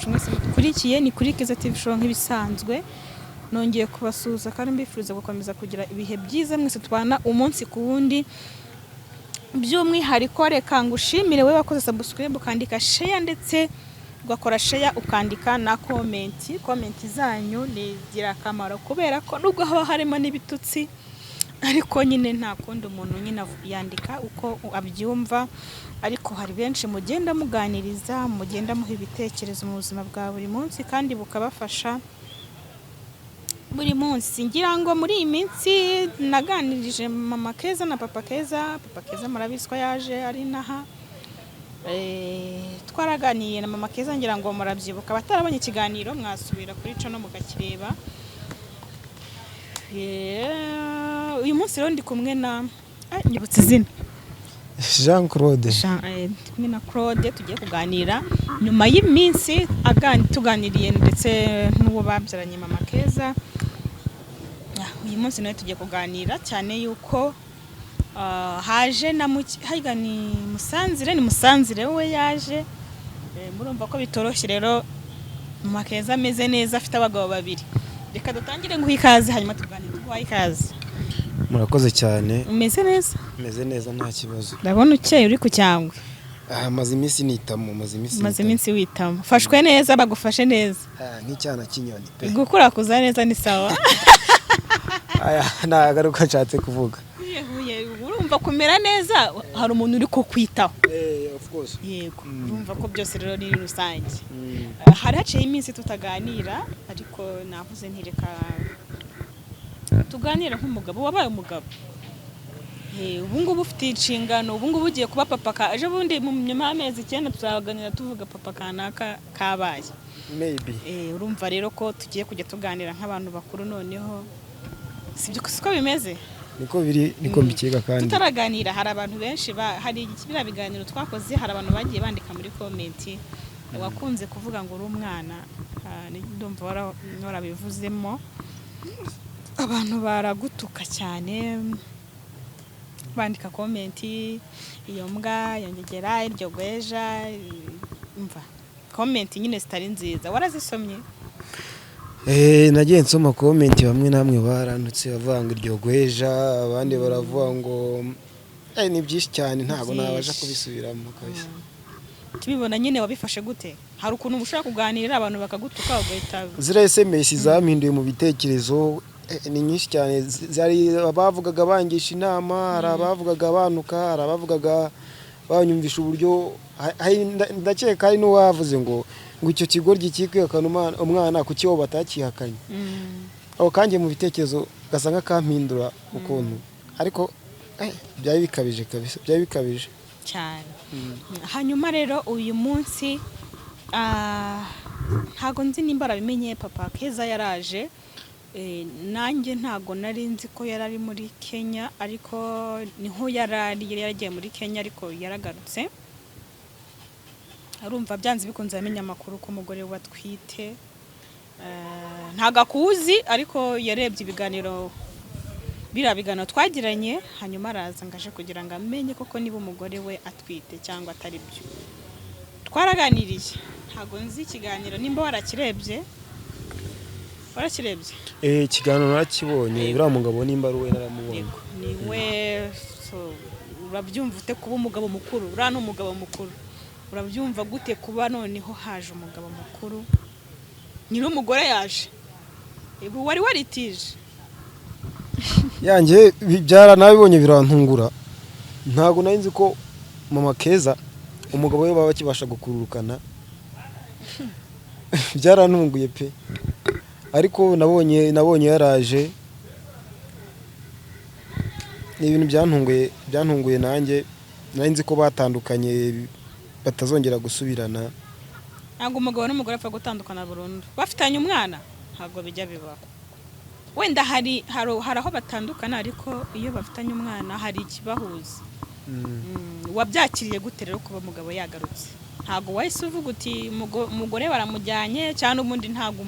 Bacu mwese mudukurikiye, ni kuri Keza TV Show nk'ibisanzwe. Nongeye kubasuhuza kandi mbifuriza gukomeza kugira ibihe byiza mwese tubana umunsi ku wundi. By'umwihariko reka ngushimire wowe wakoze subscribe, ukandika share, ndetse ugakora share, ukandika na comment. Comment zanyu ni ingirakamaro kubera ko nubwo haba harimo n'ibitutsi, ariko nyine nta kundi, umuntu nyine yandika uko abyumva. Ariko hari benshi mugenda muganiriza, mugenda muha ibitekerezo mu buzima bwa buri munsi kandi bukabafasha buri munsi. Ngira ngo muri iyi minsi naganirije Mama Keza na Papa Keza. Papa Keza murabizi ko yaje ari inaha. Twaraganiye na Mama Keza, ngira ngo murabyibuka. Abatarabonye ikiganiro mwasubira kuri channel mukakireba. Uyu munsi rero ndi kumwe na, nyibutse izina. Jean Claude. Jean, ndi kumwe na Claude, tugiye kuganira nyuma y'iminsi tuganiriye ndetse n'uwo babyaranye, Mama Keza. Uyu munsi nawe tugiye kuganira cyane yuko haje na harya ni Musanzire, ni Musanzire we yaje. Murumva ko bitoroshye rero, Mama Keza ameze neza, afite abagabo babiri. Reka dutangire nguha ikaze, hanyuma tuganire. Tuguhaye ikaze. Murakoze cyane. Umeze neza? Meze neza, nta kibazo. Ndabona ukeye, uri ku cyangwe. Maze iminsi nitamo, maze iminsi Umaze nitamo. iminsi witamo, ufashwe neza, bagufashe neza? Nk'icyana cy'inyoni pe. Gukurakuza neza ni sawa. Aya ntabwo ari uko nshatse kuvuga. Huye, urumva kumera neza hari umuntu uri kukwitaho. Of course. Yego, urumva ko byose rero ni rusange. Hari haciyeho iminsi tutaganira, ariko navuze nti reka tuganire nk'umugabo wabaye umugabo. Ubu ngubu ufite inshingano, ubu ngubu ugiye kuba papa ka ejo bundi, mu nyuma y'amezi 9 tuzaganira tuvuga papa kanaka kabaye. Maybe. Urumva rero ko tugiye kujya tuganira nk'abantu bakuru noneho, sibyo, siko bimeze? Niko biri, niko mbikeka kandi. Tutaraganira, hari abantu benshi hari biriya biganiro twakoze, hari abantu bagiye bandika muri comment. Wakunze kuvuga ngo uri umwana, ndumva warabivuzemo, abantu baragutuka cyane, bandika comment: iyo mbwa yongegera, iryo gweja, umva comment nyine zitari nziza. Warazisomye? Nagiye nsoma comment, bamwe namwe barandutse bavuga ngo iryo gweja, abandi baravuga ngo ni byinshi cyane, ntabwo nabasha Byinshi. kubisubiramo kabisa. Tubibona nyine, wabifashe gute? Hari ukuntu ushobora kuganira abantu bakagutuka ugahita Ziriya SMS zampinduye mu bitekerezo, ni nyinshi cyane. Zari abavugaga bangisha inama, hari abavugaga banuka, hari abavugaga banyumvisha uburyo ndakeka hari n'uwavuze ngo icyo kigoryi kikwihakana umwana, kuki bo batakihakanye? Aho kanjye mu bitekerezo gasa nk'akampindura ukuntu, ariko byari bikabije kabisa, byari bikabije. Cyane. Hanyuma rero uyu munsi, ntago nzi nimba arabimenye, Papa Keza yaraje. Nanjye ntago nari nzi ko yari ari muri Kenya, ariko niho yari ari, yari yaragiye muri Kenya ariko yaragarutse. Arumva byanze bikunze yamenye amakuru ko umugore we atwite. Ntago akuzi, ariko yarebye ibiganiro, biriya biganiro twagiranye, hanyuma araza ngo aje kugira ngo amenye koko niba umugore we atwite cyangwa atari byo. Twaraganiriye, ntago nzi ikiganiro nimba warakirebye. Warakirebye? Ikiganiro narakibonye. Uriya mugabo nimba ari we, naramubonye. Yego, ni we. So, urabyumva ute kuba umugabo mukuru? Uriya ni umugabo mukuru. Urabyumva gute kuba noneho haje umugabo mukuru, nyiri umugore yaje? Ubu wari waritije? Yanjye byara nabibonye birantungura. Ntabwo nari nzi ko Mama Keza umugabo we baba bakibasha gukururukana. Byarantunguye pe, ariko nabonye yaraje, ni ibintu byantunguye. Nanjye nari nzi ko batandukanye, batazongera gusubirana. Ntabwo umugabo n'umugore apfa gutandukana burundu bafitanye umwana, ntabwo bijya bibaho. Wenda hari aho batandukana, ariko iyo bafitanye umwana hari ikibahuza. Wabyakiriye gute rero kuba umugabo yagarutse? Ntabwo wahise uvuga uti umugore baramujyanye, cyangwa ubundi ntabwo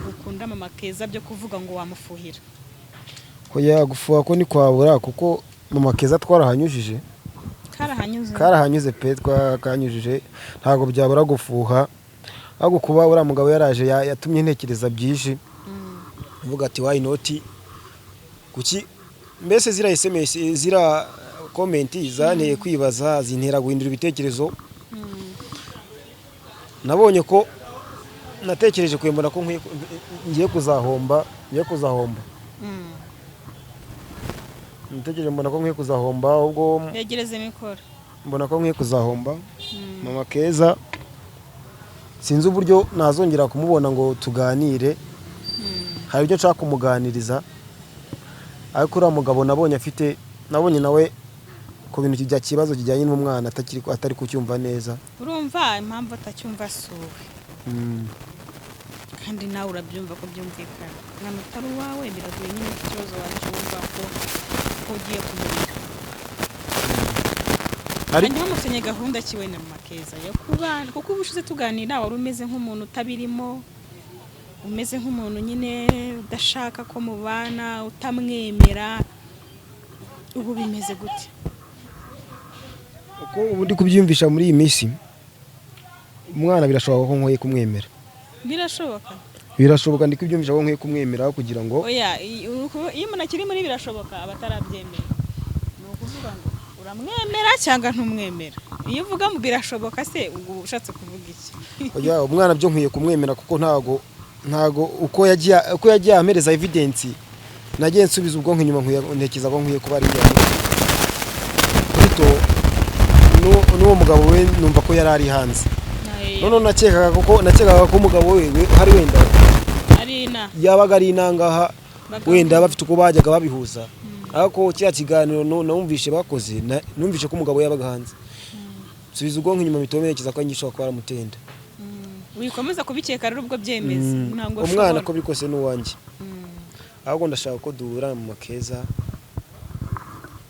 ukunda Mama Keza byo kuvuga ngo wamufuhira? Ko yagufuha ko ntikwabura, kuko Mama Keza twarahanyujije. Karahanyuze. Karahanyuze pe, twakanyujije, ntabwo byabura gufuha. Ahubwo kuba uriya mugabo yaraje yatumye ntekereza byinshi, mvuga ati why not? Kuki mbese ziriya SMS, ziriya comment zanteye kwibaza, zintera guhindura ibitekerezo. Nabonye ko natekereje kwembona ko ngiye kuzahomba, ngiye kuzahomba. Natekereje mbona ko nkwiye kuzahomba, ubwo Yegereze mikoro. mbona ko nkwiye kuzahomba mama Keza. Sinzi uburyo nazongera kumubona ngo tuganire. Hari ibyo nshaka kumuganiriza, ariko uriya mugabo nabonye afite, nabonye nawe ku bintu kijya kibazo kijyanye n'umwana atakiri, atari kucyumva neza. Urumva impamvu atacyumva asuwe, kandi nawe urabyumva ko byumvikana, umwana utari uwawe biragoye nyine ko ikibazo wacyumva ko ugiye kumurera. Hanyuma mufitanye gahunda ki we na mama Keza yo kubana? Kuko ubushize tuganira wari umeze nk'umuntu utabirimo, umeze nk'umuntu nyine udashaka ko mubana, utamwemera. Ubu bimeze gute? Uko ubu ndi kubyiyumvisha muri iyi minsi, umwana birashoboka ko nkwiye kumwemera. Birashoboka? Birashoboka, ndi kubyiyumvisha ko nkwiye kumwemera kugira ngo Oya, iyo umuntu akiri muri birashoboka aba atarabyemera. Ni ukuvuga ngo uramwemera cyangwa ntumwemera. Iyo uvuga ngo birashoboka se, ubwo ushatse kuvuga iki? Oya, umwana byo nkwiye kumwemera, kuko ntago uko yagiye ampereza evidence, nagiye nsubiza ubwonko inyuma, nkwiye ntekereza ko nkwiye kuba ari njye Plutôt n'uwo mugabo we numva ko yari ari hanze. Noneho nakekaga ko umugabo we hari wenda Ari ina yabaga ari inangaha, wenda bafite uko bajyaga babihuza. Ariko kiriya kiganiro numvishe bakoze, numvishe ko umugabo we yabaga hanze. Subiza ubwonko inyuma, bituma ntekereza ko ngishobora kuba aramutenda. Wikomeza kubikeka rero, ubwo byemeza ntabwo Umwana ushobora. ko biri kose ni uwanjye. Ahubwo ndashaka ko duhura mu Makeza,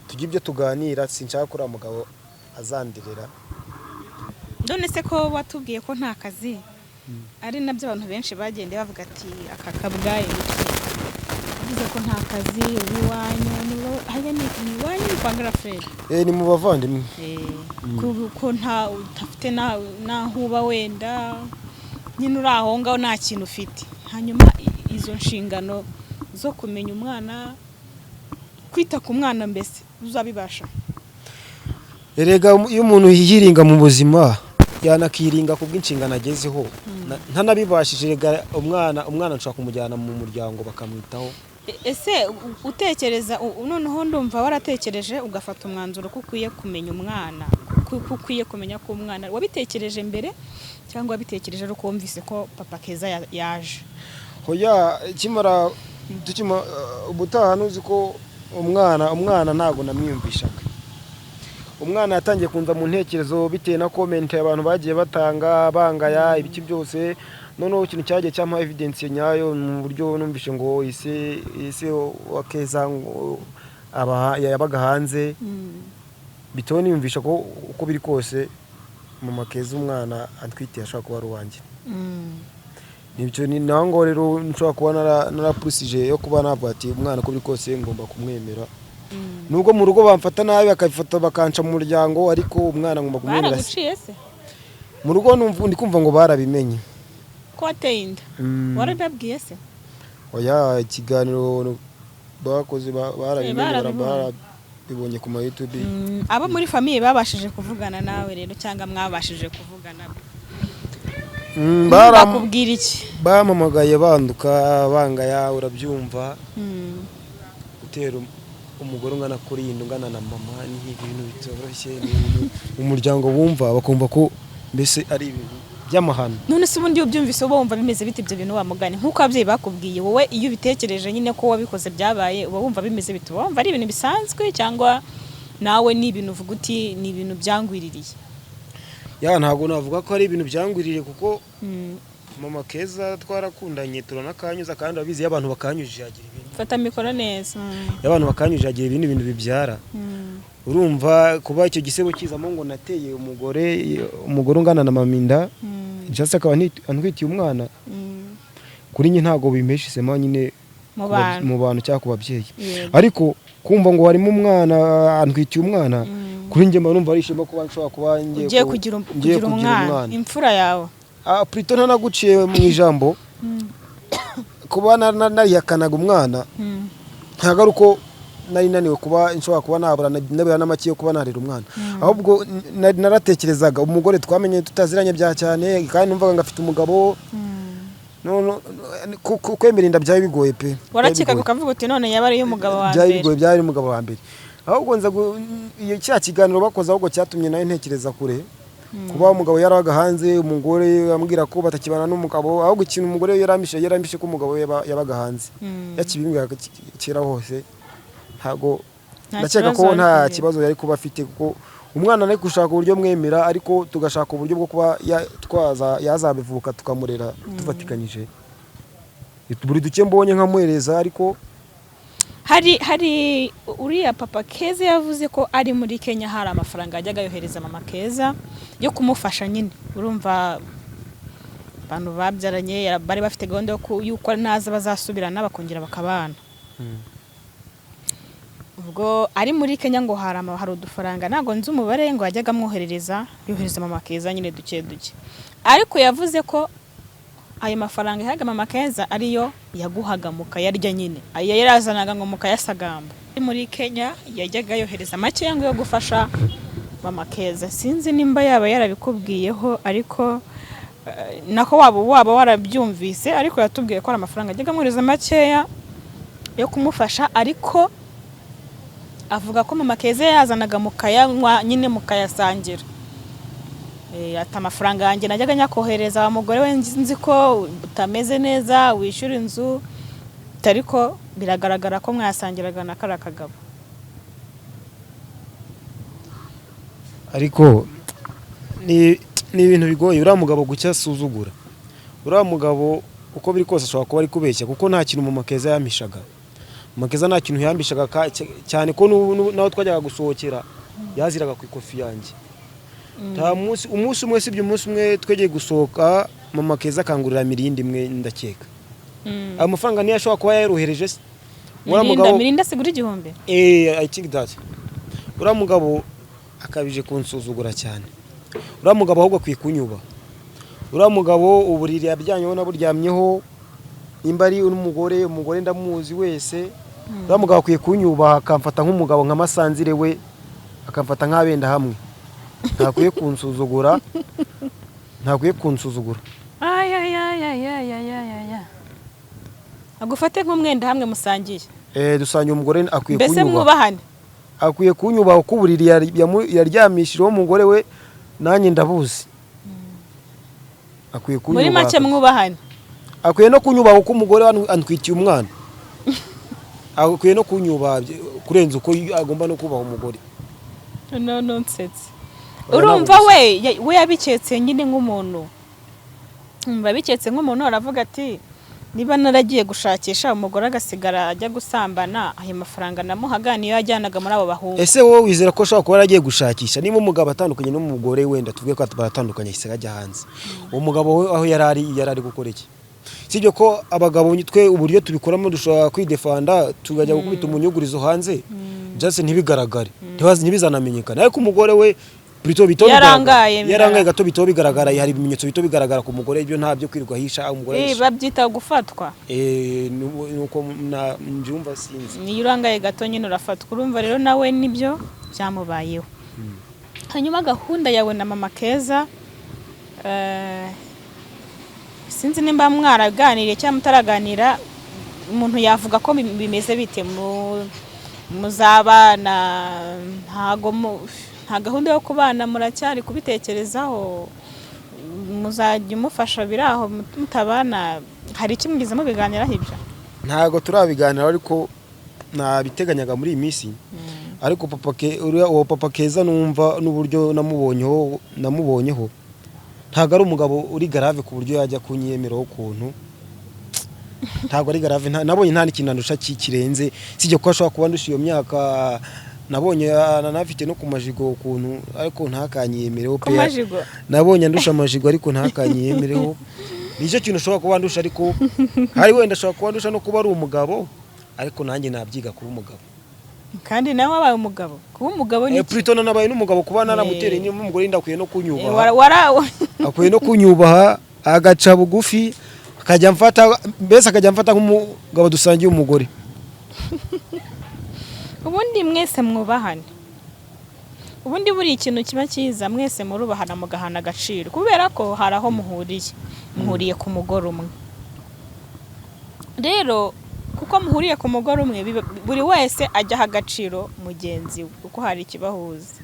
tujye ibyo tuganira. Sinshaka ko uriya mugabo azandirira. None se ko watubwiye ko nta kazi, ari nabyo abantu benshi bagendeye bavuga ati aka kabwaye iki, uvuze ko nta kazi, uba iwanyu, hariya ni iwanyu, ni kwa Garaferi? Eh, ni mu bavandimwe. Ko nta udafite n'aho uba, wenda nyine uri aho ngaho nta kintu ufite, hanyuma izo nshingano zo kumenya umwana, kwita ku mwana, mbese uzabibasha? Erega iyo umuntu yiringa mu buzima, yanakiringa ku bw'inshingano agezeho. Ntanabibashije, erega umwana nshobora kumujyana mu muryango bakamwitaho. Ese utekereza noneho ndumva waratekereje ugafata umwanzuro ko ukwiye kumenya umwana, ko ukwiye kumenya ko umwana, wabitekereje mbere cyangwa wabitekereje ari uko wumvise ko papa Keza yaje? Hoya, ikimara tukima ubutaha, ntuzi ko umwana ntabwo namwiyumvishaga. Umwana yatangiye kunza mu ntekerezo bitewe na comment abantu bagiye batanga, bangaya ibiki byose. Noneho ikintu cyagiye cyampa evidence nyayo mu buryo numvishe ngo ise wa Keza ngo aba yabaga hanze, bitewe niyumvisha ko uko biri kose mama Keza umwana atwitiye ashobora kuba ari uwanjye. Nibyo, ni naho ngo rero nshobora kuba narapusije yo kuba navuga ati umwana uko biri kose ngomba kumwemera, nubwo mu rugo bamfata nabi, bakabifata bakanca mu muryango, ariko umwana ngomba kumwemera. Baraguciye se? Mu rugo numva ndi kumva ngo barabimenye. Ko wateye inda? Warabibabwiye se? Oya, ikiganiro bakoze barabimenye. Barabibonye. Barabibonye ku ma YouTube. Abo muri famille babashije kuvugana nawe rero, cyangwa mwabashije kuvugana? Bakubwira iki? Bampamagaye banduka, bangaya, urabyumva. Gutera umugore ungana kuri iyi ungana na mama ni ibintu bitoroshye, ni ibintu umuryango bumva bakumva ko mbese ari ibintu by'amahano. None se ubundi iyo ubyumvise uba wumva bimeze bite ibyo bintu, wa mugani nk'uko ababyeyi bakubwiye? Wowe iyo ubitekereje nyine ko wabikoze byabaye, uba wumva bimeze bite? Uba wumva ari ibintu bisanzwe, cyangwa nawe ni ibintu uvuga uti ni ibintu byangwiririye? Ya, ntabwo navuga ko ari ibintu byangwiririye, kuko mama Keza twarakundanye, turanakanyuza, kandi urabizi iyo abantu bakanyujije hagira ibintu Fata mikoro neza. Iyo abantu bakanyujije hagira ibindi bintu bibyara. Urumva kuba icyo gisebo kizamo ngo nateye umugore ungana na mama inda, just akaba antwitiye umwana, kuri njye ntabwo bimpesha isema nyine Mu bantu. Mu bantu cyangwa ku babyeyi. Yego. Ariko kumva ngo harimo umwana, antwitiye umwana, kuri njye mba numva ari ishema kuba nshobora kuba ngiye Ugiye ngiye kugira umwana, imfura yawe. Plutôt ntanaguciye mu ijambo, kuba narihakanaga umwana, ntabwo ari uko nari naniwe kuba nshobora kuba nabura nabura n'amake yo kuba narera umwana, ahubwo naratekerezaga umugore twamenye tutaziranye bya cyane, kandi numvaga ngo afite umugabo. No, kwemera inda byari bigoye pe. Byari Warakekaga bigoye. ukavuga uti none yaba ariyo umugabo wa Byari mbere. bigoye, byari umugabo wa mbere. Ahubwo nza iyo cya kiganiro bakoze, ahubwo cyatumye nawe ntekereza kure, kuba umugabo yarabaga hanze, umugore ambwira ko batakibana n'umugabo. Ahubwo ikintu umugore yarambishe ko umugabo we yabaga hanze, yakibimbwiraga kera hose, ntago Nta ndakeka kibazo ko yari nta kugira. kibazo yari kuba afite, kuko umwana ari gushaka uburyo mwemera, ariko tugashaka uburyo bwo kuba twaza yazabivuka tukamurera tufatikanyije, buri duke mbonye nkamuhereza, ariko Hari uriya papa Keza yavuze ko ari muri Kenya, hari amafaranga yajyaga yohereza mama Keza yo kumufasha nyine. Urumva abantu babyaranye bari bafite gahunda y'uko naza bazasubirana bakongera bakabana. Ubwo ari muri Kenya ngo hari udufaranga, ntabwo nzi umubare, ngo yajyaga amwoherereza, yohereza mama Keza nyine duke duke. Ariko yavuze ko ayo mafaranga yahaga mama Keza ariyo yaguhaga mukayarya nyine, ayo yarazanaga ngo mukayasagamba. Muri Kenya yajyaga yohereza makeya ngo yo gufasha mama Keza. Sinzi nimba yaba yarabikubwiyeho, ariko nako waba warabyumvise, ariko yatubwiye ko ari amafaranga yajyaga amwohereza makeya yo kumufasha, ariko avuga ko mama Keza yazanaga mukayanywa nyine, mukayasangira. Ati amafaranga yanjye najyaga nyakohereza wa mugore we, nzi ko utameze neza, wishyura inzu, ariko biragaragara ko mwayasangiraga na kariya kagabo. Ariko ni ibintu bigoye. Uriya mugabo gucya asuzugura uriya mugabo, uko biri kose ashobora kuba ari kubeshya, kuko nta kintu mama Keza yampishaga. Mama Keza nta kintu yampishaga, cyane ko n'ubu naho twajyaga gusohokera yaziraga ku ikofi yanjye. Nta munsi, umunsi umwe, sibyo, umunsi umwe twegeye gusohoka, mama Keza akangurira Mirinda imwe, ndakeka ayo mafaranga niyo ashobora kuba yarohereje se. Uriya Mirinda mugabo Mirinda sigura 1000. I think that uriya mugabo akabije kunsuzugura cyane. Uriya mugabo ahubwo akwiye kunyuba. Uriya mugabo uburiri yaryamyeho naburyamyeho, nimba ari n'umugore, umugore ndamuzi wese. Uriya mugabo akwiye kunyubaha, akamfata nk'umugabo, nka masanzire we, akamfata nk'abenda hamwe. Ntakwiye kunsuzugura, ntakwiye kunsuzugura. Ayayayayayayaya, agufate nk'umwenda hamwe musangiye. Dusangiye umugore, akwiye Mbese kunyubaha. mwubahane. Akwiye kunyubaha kuko uburiri yaryamishirijeho umugore we nanjye ndabuzi. Akwiye Muri kunyubaha. make mwubahane. Akwiye no kunyubaha kuko umugore we antwikiye umwana. Akwiye no kunyubaha kurenza uko agomba no kubaha umugore. No nonsetse. Oya, Urumva ntabwo we yabiketse nyine nk'umuntu, umva, abiketse nk'umuntu, aravuga ati niba naragiye gushakisha, umugore agasigara ajya gusambana, ayo mafaranga namuhaga niyo yajyanaga muri abo bahungu. Ese wowe wizera ko ashobora kuba yaragiye gushakisha? Niba umugabo atandukanye n'umugore, wenda tuvuge ko baratandukanye, ahise ajya hanze, uwo mugabo we aho yari ari gukora iki? Sibyo ko abagabo twe uburyo tubikoramo dushobora kwidefanda, tukajya gukubita umunyugurizo hanze, byose ntibigaragare, ntibizanamenyekane, ariko umugore we plutôt bito Yarangaye, yarangaye gato bito bigaragara, hari ibimenyetso bito bigaragara ku mugore. Ibyo ntabyo kwirirwa ahisha umugore ahisha. Babyita gufatwa. Nuko mbyumva, sinzi. Niyo urangaye gato nyine urafatwa. Urumva rero nawe nibyo byamubayeho. Hanyuma gahunda yawe na mama Keza, sinzi nimba mwaraganiriye cyangwa mutaraganira, umuntu yavuga ko bimeze bite? Muzabana? Ntago nta gahunda yo kubana, muracyari kubitekerezaho? Muzajya umufasha biri aho mutabana? Hari icyo mugeze mubiganiraho ibyo? Ntabwo turabiganira, ariko nabiteganyaga muri iyi minsi. Ariko papa ke uriya, uwo papa Keza, numva n'uburyo namubonyeho, ntabwo ari umugabo uri grave ku buryo yajya kunyiyemeraho ukuntu. Ntabwo ari grave. Nabonye nta n'ikintu andusha kirenze, sijya ko ashobora kuba andusha iyo myaka. Nabonye anafite no ku majigo ukuntu, ariko ntakanyiyemereho Ku pe. majigo? Nabonye andusha amajigo, ariko ntakanyiyemereho. Nicyo kintu ushobora kuba andusha. Ariko hari wenda ashobora kuba andusha no kuba ari umugabo, ariko nanjye nabyiga kuba umugabo. Kandi nawe wabaye umugabo. Kuba umugabo ni iki? Plutôt nanabaye n'umugabo, kuba naramutereye inyuma umugore, ndakwiye no kunyubaha. Akwiye no kunyubaha. Agaca bugufi, akajya amfata, mbese akajya amfata nk'umugabo dusangiye umugore. Ubundi mwese mwubahane. Ubundi buri ikintu kiba cyiza, mwese murubahana, mugahana agaciro, kubera ko hari aho muhuriye, muhuriye ku mugore umwe. Rero kuko muhuriye ku mugore umwe, buri wese ajya aha agaciro mugenzi we, kuko hari ikibahuza.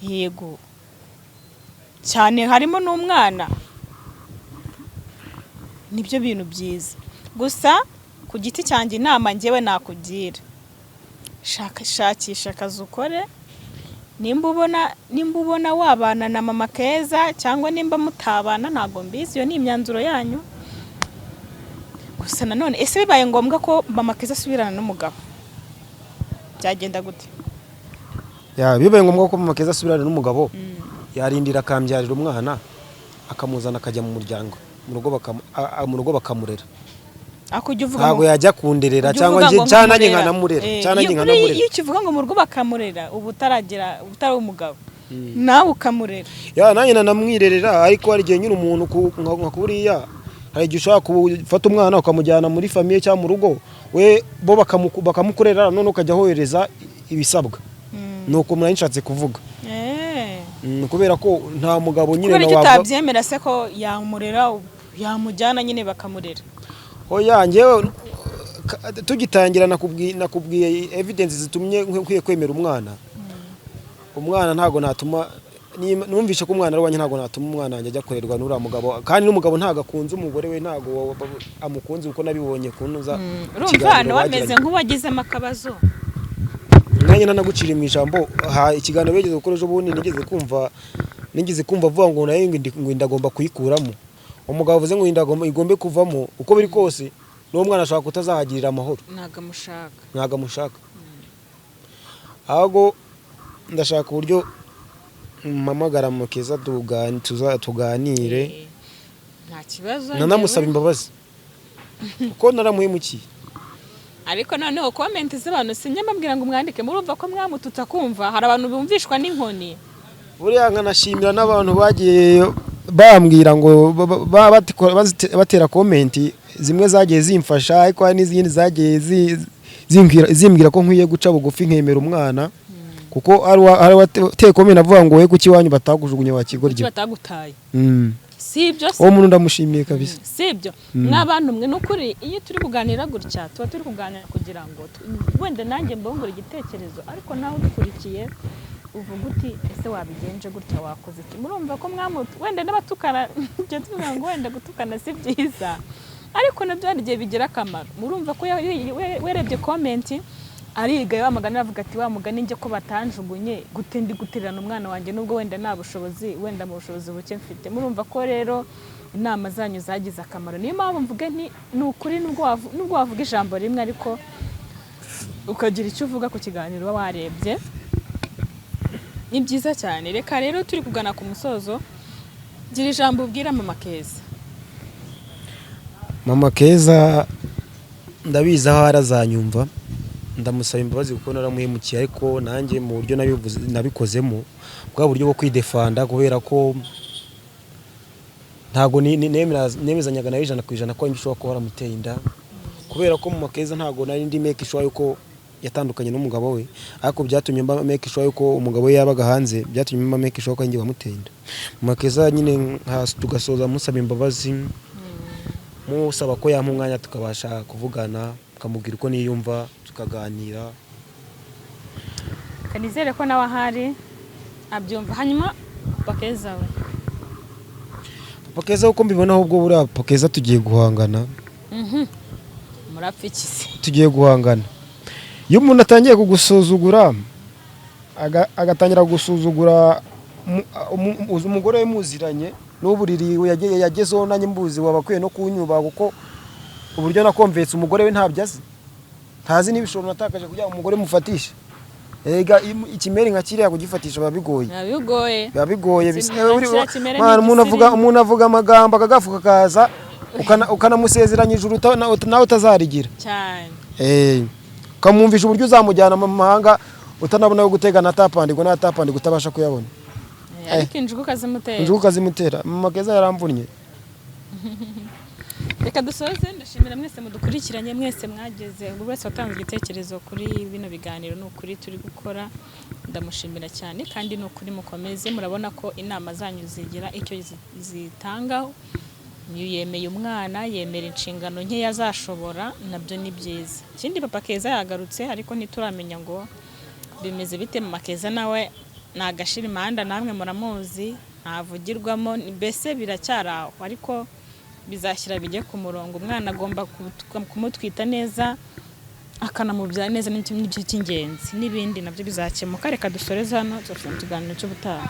Yego cyane, harimo n'umwana, nibyo bintu byiza. Gusa ku giti cyanjye, inama njyewe nakugira, shaka, shakisha akazi ukore. Nimba ubona wabana na mama Keza cyangwa nimba mutabana, ntabwo mbizi, iyo ni imyanzuro yanyu. Gusa nanone, ese bibaye ngombwa ko mama Keza asubirana n'umugabo, byagenda gute? Ya, bibaye ngombwa ko mama Keza asubirana n'umugabo, yarindira akambyarira umwana, akamuzana, akajya mu muryango, mu rugo, mu rugo bakamurera. Ako ujya uvuga Ntabwo ngo yajya kunderera ujya cyangwa uvuga njye ngo cyangwa nanjye nkamurera. nkanamurera, cyangwa nanjye Iyo nkanamurera. Iyo ukivuga ngo mu rugo bakamurera, uba utaragira, utari umugabo, nawe ukamurera. Ya, nanjye nanamwirerera, ariko hari igihe nyine umuntu nka kuriya, hari igihe ushobora gufata umwana ukamujyana muri famille cyangwa mu rugo we, bo bakamukorera, none ukajya wohereza ibisabwa. Ni uko nari nshatse kuvuga. Kubera ko nta mugabo nyine Kubera icyo wavuga- utabyemera se ko yamurera, yamujyana nyine bakamurera? Oya, njyewe tugitangira nakubwiye evidence zitumye nkwiye kwemera umwana. Umwana ntabwo natuma, numvishe ko umwana ari uwanjye, ntabwo natuma umwana wanjye ajya kurerwa n'uriya mugabo. Kandi n'umugabo ntabwo akunze umugore we, ntabwo amukunze, kuko nabibonye kunuza Urumva ikiganiro nawe ameze bagiranye. nk'uwagizemo akabazo. Nanjye nanaguciriye mu ijambo. Ha, ikiganiro bigeze gukora ejo bundi, nigeze kumva avuga ngo nayo ngo inda agomba kuyikuramo. Umugabo avuze ngo inda igombe kuvamo, uko biri kose n'uwo mwana ashobora kutazahagirira amahoro. Ntabwo amushaka. Ntabwo amushaka. Ahubwo ndashaka uburyo mpamagara Mukeza, tuganire. Nta kibazo. Nanamusaba Njyewe- imbabazi kuko naramuhemukiye. Ariko noneho comment z'abantu, sinjya mbabwira ngo mwandike, murumva ko mwamututse, akumva hari abantu bumvishwa n'inkoni. Buriya nkanashimira n'abantu bagiye bambwira ngo batera comment, zimwe zagiye zimfasha, ariko hari n'izindi zagiye zimbwira ko nkwiye guca bugufi nkemera umwana, kuko hari uwateye comment avuga ngo: "We, kuki iwanyu batakujugunye wa Kuki kigoryi?" batagutaye? Si ibyo se? Uwo muntu ndamushimiye kabisa. Si ibyo mw'abantu mwe? Ni ukuri, iyo turi kuganira gutya, tuba turi kuganira kugira ngo wenda nanjye mbungure igitekerezo, ariko nawe udukurikiye uvuga uti: "Ese wabigenje gutya, wakoze iki?" Murumva ko mwamutu wenda n'abatukana, njya tuvuga ngo wenda gutukana si byiza, ariko nabyo hari igihe bigira akamaro. Murumva ko werebye comment, ariga wa mugani, aravuga ati: "Wa mugani njye ko batanjugunye, gute ndi gutererana umwana wanjye, nubwo wenda nta bushobozi, wenda mu bushobozi buke mfite?" Murumva ko rero inama zanyu zagize akamaro. Niyo mpamvu mvuge nti ni ukuri, nubwo wavuga ijambo rimwe, ariko ukagira icyo uvuga ku kiganiro uba warebye, ni byiza cyane. Reka rero, turi kugana ku musozo, gira ijambo ubwira mama Keza. Mama Keza, ndabizi aho arazanyumva, ndamusaba imbabazi kuko naramuhemukiye, ariko nanjye mu buryo nabivuze nabikozemo bwa buryo bwo kwidefanda, kubera ko ntabwo nemezanyaga nawe 100% ko ushobora kuba waramuteye inda, kubera ko mama Keza ntabwo nari ndi make sure yuko yatandukanye n'umugabo we, ariko byatumye mba make sure yuko umugabo we yabaga hanze, byatumye mba make sure ko njye wamuteye inda. Mama Keza nyine tugasoza musaba imbabazi, musaba ko yampa umwanya tukabasha kuvugana, tukamubwira uko niyumva, tukaganira. Kanizere ko nawe ahari abyumva. Hanyuma papa Keza we? Papa Keza, uko mbibona, ahubwo buriya papa Keza tugiye guhangana. Murapfa iki se? Tugiye guhangana. Iyo umuntu atangiye kugusuzugura, agatangira gusuzugura umugore we muziranye n'uburiri yagezeho nanjye mbuzi, waba akwiye no kunyubaha, kuko uburyo nakomvetse umugore we ntabyo azi, ntazi n'ibishoro natakaje kugira ngo umugore mufatishe. Ega ikimeri nka kiriya kugifatisha biba bigoye. Biba bigoye. Biba bigoye. Kiriya kimere ni Man, umuntu avuga igisirimu. Umuntu avuga amagambo akagafuka kaza, ukanamusezeranya ijuru nawe utazarigira. Cyane. Ukamwumvisha uburyo uzamujyana mu mahanga, utanabona aho gutega na tapandigo, n'atapandigo utabasha kuyabona. Ariko injugu ukazimutera. Injugu ukazimutera. Mama Keza yaramvunnye. Reka dusoze. Ndashimira mwese mudukurikiranye, mwese mwageze, buri wese watanze igitekerezo kuri bino biganiro. Ni ukuri turi gukora, ndamushimira cyane, kandi ni ukuri mukomeze. Murabona ko inama zanyu zigira icyo zitangaho. Iyo yemeye umwana, yemera inshingano nkeya azashobora, nabyo ni byiza. Ikindi, Papa Keza yagarutse, ariko ntituramenya ngo bimeze bite. Mama Keza nawe ni agashira imihanda, namwe muramuzi, ntavugirwamo, mbese biracyari aho, ariko bizashyira bijye ku murongo. Umwana agomba kumutwita neza, akanamubyara neza, nicyo cy'ingenzi, n'ibindi nabyo bizakemuka. Reka dusoreze hano, tuzafite ikiganiro cy'ubutaha.